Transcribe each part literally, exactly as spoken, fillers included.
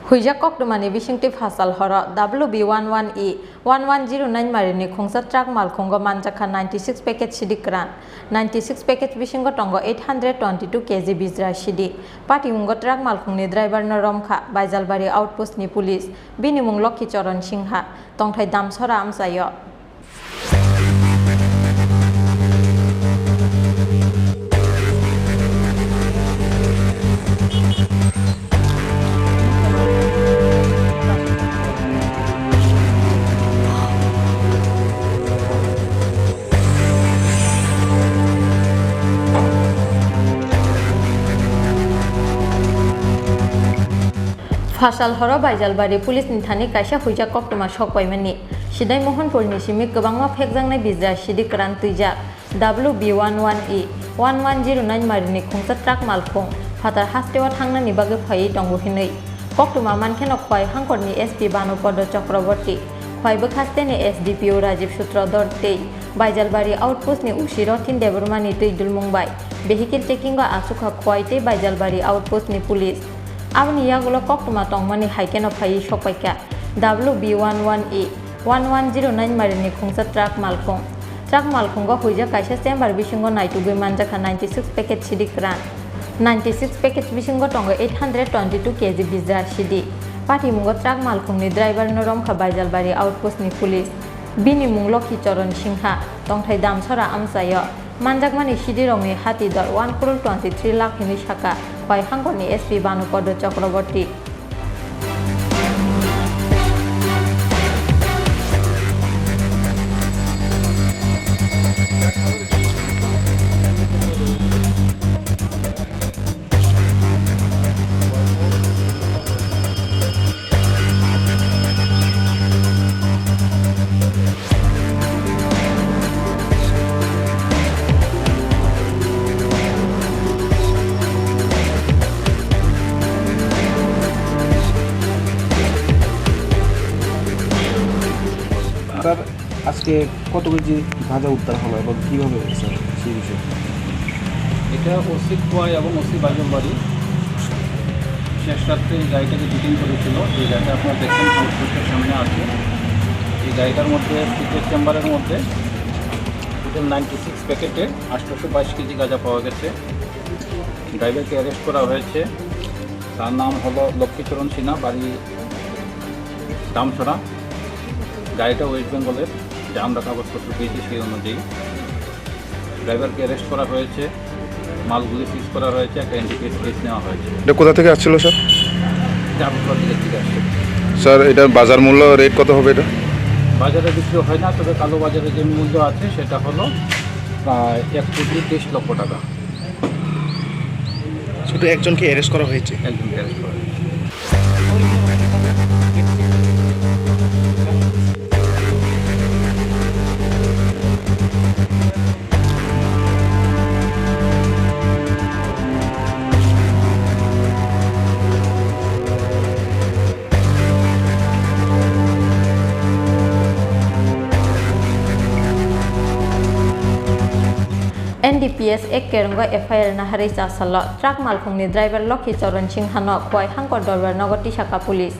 Huijak koktwmani bisingtwi phasal horo W B one one E one one zero nine marini khungsa truck malkhungo manjakha ninety six packet sidi kwran. Ninety six packet bisingo tongo eight hundred twenty two K G bijra sidi. Patimungo truck malkhungni driver no romkha Baijalbari outpost ni police. Bini mung Lokhi Choron Singha, tongthai Damsora amchaio. Phasal horo Baijalbari police ni thani kaisa huijak koktwma sok paimani. Sidai Mohanpurni simi kwbangma phekjaknai bijra sidi kwran twijak W B one one E one one zero nine marini khungsa truck malkhung phatar hasteo thangnani bagwi phaiwi tongo hinwi koktwma mankheno Khwai hangkorni S P Banu Podo Chakraborty, Khwai bwkhasteni S D P O Rajiv Sutradhar tei Baijalbari outpost ni O C Rothin Debbarmani twi dulmung bai vehicle checking o achukha Khwai tei Baijalbari outpost ni police. Aboni yagulo koktwma tongmani hai kheno phaiwi sokpaikha W B one one E one one zero nine marini khungsa truck malkhung. Truck malkhungo huijak kaisa chamber bisingo naitugwi manjakha ninety six packet sidi kwran. Ninety six package bisingo tongo eight hundred twenty two K G bijra sidi. Patimungo truck malkhungni driver no romkha Baijalbari outpost ni police. Bini mung Lokhi Choron Singha, tongthai Damsora amchaio. Manjakmani sidirokni hati dor one crore twenty three lakh hinwi saka Khwai hangkorni S P Banu Podo Chakraborty. Sir, আজকে কত কেজি গাঁজা উদ্ধার হলো এবং কিভাবে হলো, স্যার, সেই বিষয়ে? এটা ওসি খোয়াই এবং ওসি বাজনবাড়ি শেষ রাত্রে এই গাড়িটাকে ডিটেইন করেছিল। এই গাড়িটা আপনারা দেখছেন, সংশ্লিষ্ট সামনে আছে। এই গাড়িটার মধ্যে সিক্রেট চেম্বারের মধ্যে টোটাল নাইনটি সিক্স প্যাকেটে আটশোশো বাইশ কেজি গাঁজা পাওয়া গেছে। ড্রাইভারকে অ্যারেস্ট করা হয়েছে। তার নাম হলো লক্ষ্মীচরণ সিনহা, বাড়ি দামছড়া। গাড়িটা ওয়েস্ট বেঙ্গলের, যা আমরা কাগজপত্র পেয়েছি সেই অনুযায়ী। ড্রাইভারকে অ্যারেস্ট করা হয়েছে, মালগুলি সিজ করা হয়েছে, একটা এনডিপিএস কেস নেওয়া হয়েছে। এটা কোথা থেকে আসছিল, স্যার? জাফলং দিকের থেকে আসছে। স্যার, এটার বাজার মূল্য, রেট কত হবে এটা? বাজারে বিক্রি হয় না, তবে কালো বাজারে যে মূল্য আছে সেটা হলো প্রায় এক কোটি তেইশ লক্ষ টাকা। শুধু একজনকে অ্যারেস্ট করা হয়েছে? একজনকে অ্যারেস্ট করা হয়েছে। N D P S ek kerwngo F I R naharwi chasalo. Truck malkhungni driver Lokhi Choron Singha no Khwai hangkor dorbar nogo tisaka police.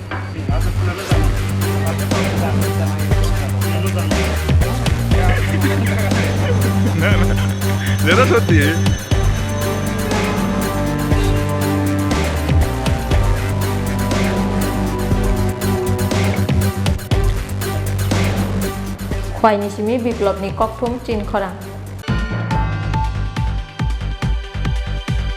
Khwai ni simi Biplop ni kokthum Chin Khorang.